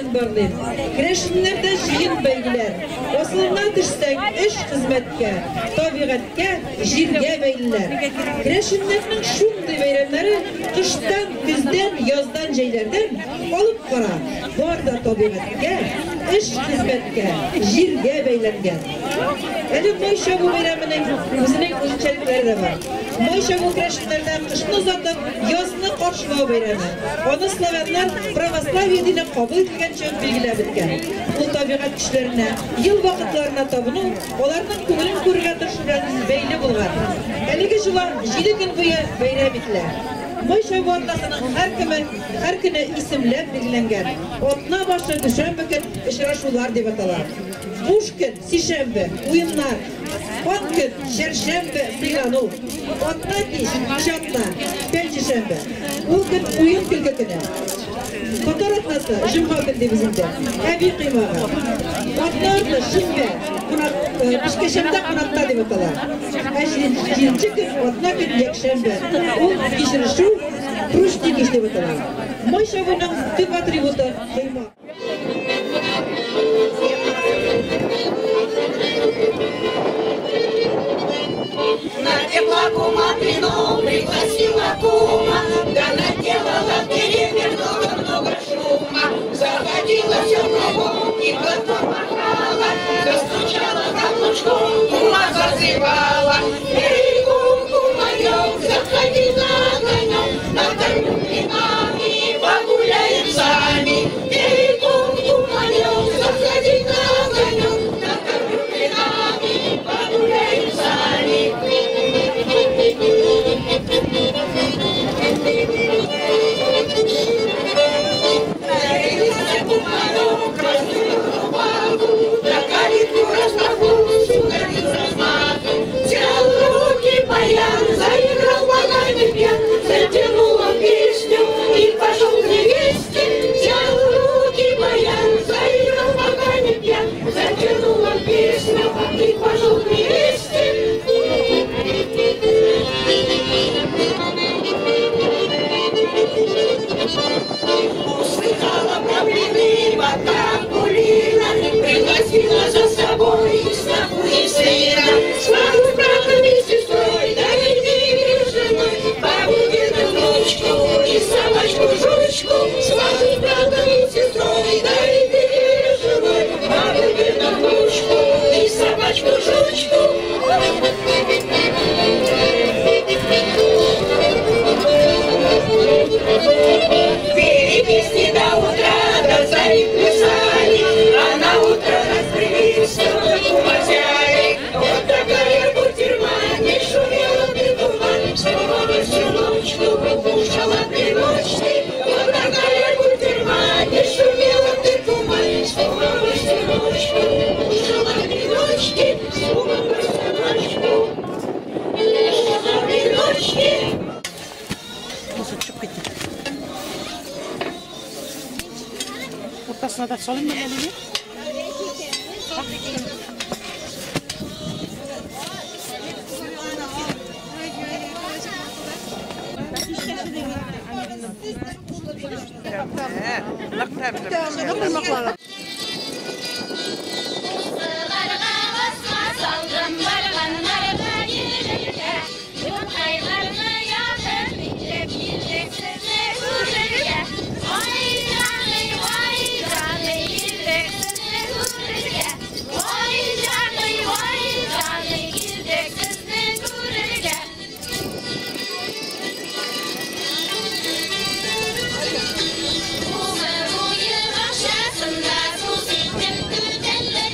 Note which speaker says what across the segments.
Speaker 1: бәйрәмен барлыйм. Керәшеннәрдә җыен бәйгеләр. Асылына төшсәң, эш хезмәткә, табигатькә, җиргә бәйлеләр. Керәшеннәрнең шундый бәйрәмнәре кыштан, көздән, яздан, җәйләрдән алып кара, бар да табигатькә, эш хезмәткә, җиргә бәйләнгән. Әле Май чабу бәйрәменең үзенең үзенчәлекләре дә бар. Май чабу керәшеннәрдә кышны озатып, язны каршылау бәйрәме. Аны славяннар православие дине кабул ителгәнче үк билгеләп үткән. Ул табигать көчләренә, ел вакытларына табыну, аларның күңелен күрергә тырышу белән бәйле булган. Әлеге җола 7 көн буе бәйрәм ителә. Май чабу атнасының һәр кеме, һәр көне исемләп билгеләнгән. Атна башы дүшәмбе көн очрашулар дип атала. Буш көн, сишәмбе, уеннар. Ат көн, чәршәмбе, сыйлану. Атна кич, кичатна, пәнҗешәмбе. Ул көн уен көлке көне. Татар атнасы, җомга көн дибез инде. Әби коймагы. Атна арты, шимбә, кунак, пешкәшәмдә кунакта дип атала. Ә җиденче көн, атна көн, якшәмбе. Ул кичерешү, прушни кич дип атала. Май чабуның төп атрибуты коймак.
Speaker 2: Напекла кума блинов, пригласила кума, да наделала в деревне много-много шума. Заходила все кругом и платком махала, застучала каблучком, кума зазывала. Эй, кум, куманек, заходи на огонек, накормлю блинами, погуляем сами. Эй, кум, куманек, заходи на огонек, накормлю блинами, погуляем сами. Нарядился куманек, красную рубаху, да калитку распахнул, сударь размаху. Взял в руки баян, заиграл багами пьян, затянул он песню и пошел к невесте. Взял в руки баян, заиграл багами пьян, затянул он песню и пошел к невесте. Услыхала про блины бабка Акулина, пригласила за собой сноху и сына. Свату с братом и сестрой, да и женой, бабу-деда внучку и собачку-жучку. Свату с братом и сестрой, да и женой, бабу-деда внучку и собачку-жучку. Пели песни до утра, до зари плясали, а на утро распрямили, снова кума взяли. Вот такая кутерьма, не шумела ты кума, снова всю ночку кушала блиночки. Вот такая кутерьма, не шумела ты кума, снова всю ночку кушала блиночки, снова всю ночку кушала блиночки.
Speaker 3: Ortasına da salayım mı elini?
Speaker 2: Су сипкән.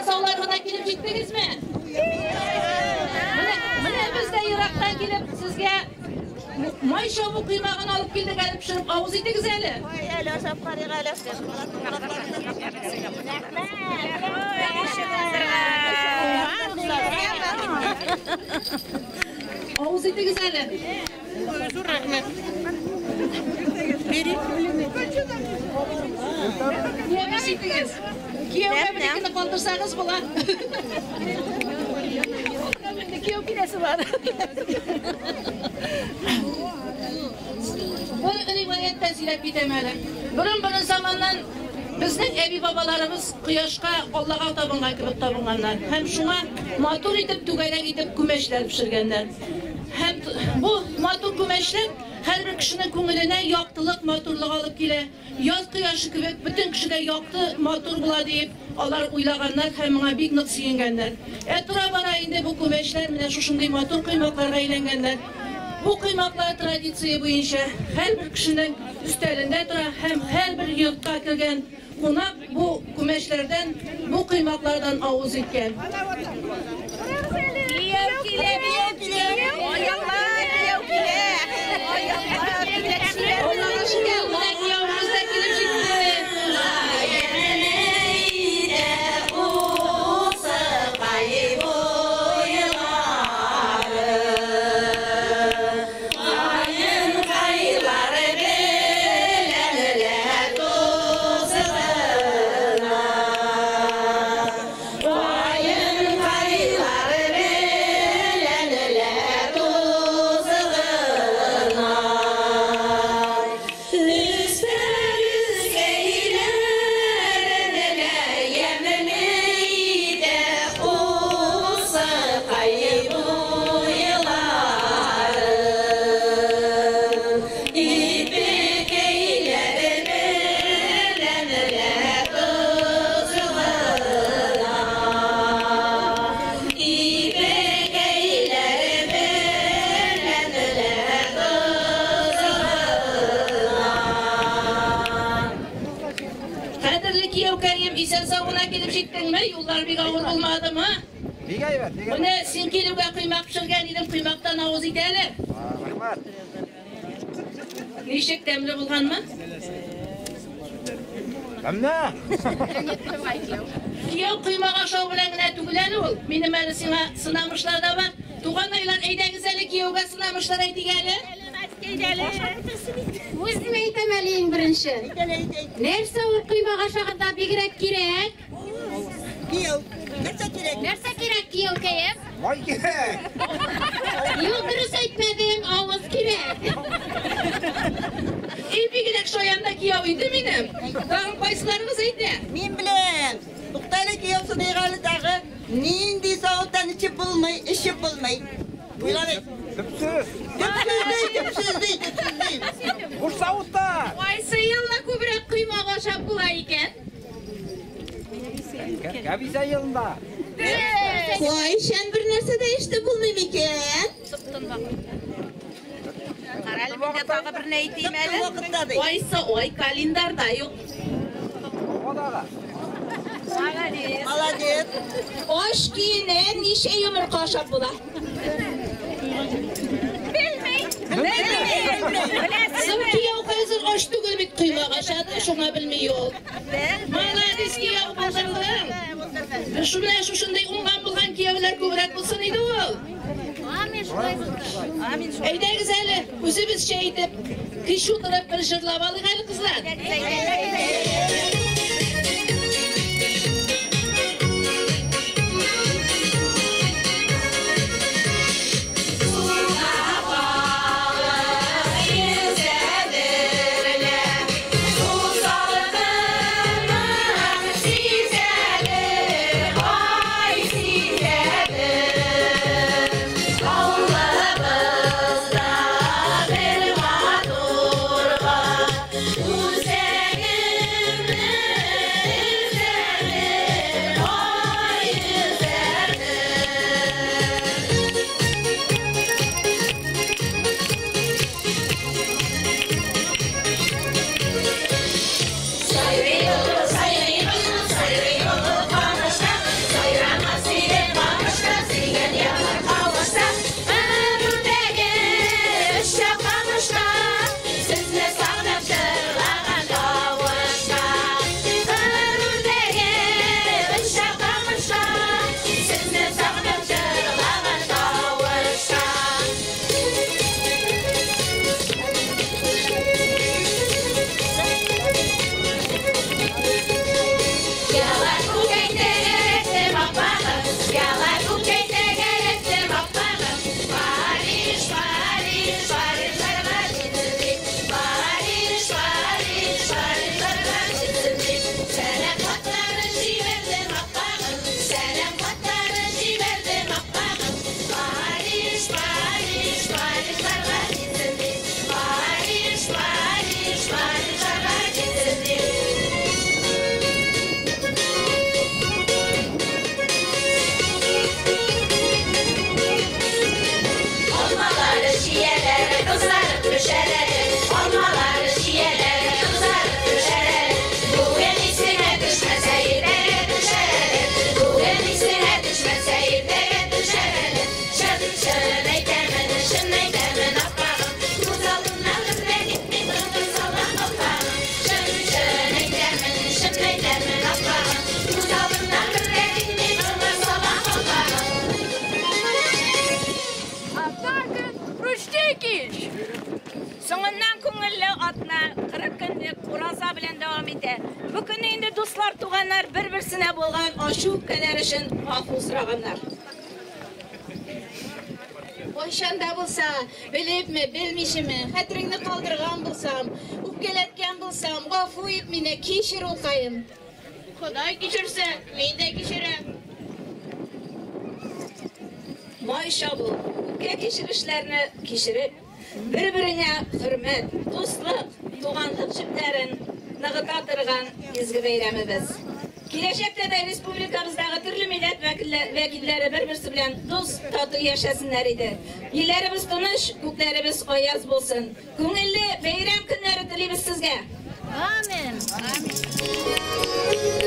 Speaker 1: Исән-саулар гына килеп җиттегезме? Менә без дә ерактан килеп сезгә май чабу коймагын алып килдек, әле пешереп авыз итегез әле.
Speaker 3: Ой, әле ашап карыйк әле.
Speaker 1: Авыз итегез әле.
Speaker 3: Зур рәхмәт. Бери.
Speaker 1: Авыз итегез. Кияүгә бер икене калдырсагыз була. Кияү киләсе бар. Бер риваяттан сөйләп китәм әле. Борын-борын заманнан безнең әби-бабаларыбыз кояшка, Аллага табынган кебек табынганнар. Һәм шуңа матур итеп, түгәрәк итеп күмәчләр пешергәннәр. Һәм бу матур күмәчләр һәрбер кешенең күңеленә яктылык, матурлык алып килә. Яз кояшы кебек бөтен кешегә якты, матур була дип алар уйлаганнар һәм моңа бик нык сөенгәннәр. Ә тора-бара инде бу күмәчләр менә шушындый матур коймакларга әйләнгәннәр. Бу коймаклар традиция буенча һәрбер кешенең өстәлендә тора һәм һәрбер йортка кергән кунак бу күмәчләрдән, бу коймаклардан авыз иткән.
Speaker 3: Кияү килә, кияү килә. Аяклар, кияү килә. Аяклар, килә.
Speaker 1: Аллага шөкер, менә кияүебез дә килеп җитте. Кадерле кияү Кәрим, исән-сау гына килеп җиттеңме? Юллар бик авыр булмадымы?
Speaker 4: Бик әйбәт, бик әйбәт.
Speaker 1: Менә син килүгә коймак пешергән идем, коймактан авыз ит әле.
Speaker 4: Рәхмәт.
Speaker 1: Ничек, тәмле булганмы?
Speaker 4: Тәмле.
Speaker 1: Кияү коймак ашау белән генә түгел әле ул. Минем әле сиңа сынамышлар да бар. Туганайлар, әйдәгез әле кияүгә сынамышлар әйтик әле.
Speaker 5: Үзем әйтәм әле иң беренче. Нәрсә ул коймак ашаганда бигрәк кирәк?
Speaker 3: Кияү. Нәрсә кирәк?
Speaker 5: Нәрсә кирәк, кияүкәем?
Speaker 4: Май кирәк.
Speaker 5: Юк, дөрес әйтмәдең, авыз кирәк.
Speaker 1: И бигрәк шаян да кияү инде минем. Тагын кайсыларыгыз әйтә?
Speaker 3: Мин беләм. Туктале, кияү сыныйк әле тагы. Нинди савыттан эчеп булмый, эчеп булмый. Уйлап әйт.
Speaker 4: Төпсез.
Speaker 3: Төпсез ди, төпсез ди, төпсез ди.
Speaker 4: Буш савытта.
Speaker 5: Кайсы елда күбрәк коймак ашап була икән?
Speaker 4: Кәбисә елында.
Speaker 3: Кайчан бер нәрсә дә эчте булмый микән?
Speaker 4: Карале, мин дә
Speaker 3: тагы берне әйтим әле. Вакытта ди.
Speaker 1: Кайсы ай календарда юк?
Speaker 4: Һавадагы.
Speaker 3: Молодец.
Speaker 1: Аш көенә ничә йомырка ашап була? Соң кияү хәзер аш түгел бит, коймак ашады, шуңа белми ул. Молодец, кияү, булдырдың. Шуны шушындый уңган булган кияүләр күбрәк булсын иде ул. Әйдәгез әле, үзебезчә итеп, кич утырып бер җырлап алыйк әле, кызлар.
Speaker 5: Үзәгемне
Speaker 6: кич! Соңыннан күңелле атна, 40 көнлек ураза белән дәвам итә. Бу көнне инде дуслар, туганнар бер-берсенә булган ачу үпкәләр өчен гафу сораганнар.
Speaker 5: Кайчан да булса, белепме, белмичәме, хәтереңне калдырган булсам, үпкәләткән булсам, гафу ит мине, кичер, улкаем.
Speaker 7: Ходай кичерсә, мин дә кичерәм.
Speaker 6: Май чабу, үпкә кичерешләрне кичереп, бер-береңә хөрмәт, дуслык, туганлык җепләрен ныгыта торган изге бәйрәмебез. Киләчәктә дә республикабыздагы төрле милләт вәкилләре бер-берсе белән дус, тату яшәсеннәр иде. Илләребез тыныч, күкләребез аяз булсын. Күңелле бәйрәм көннәре телибез сезгә.
Speaker 7: Амин. Амин.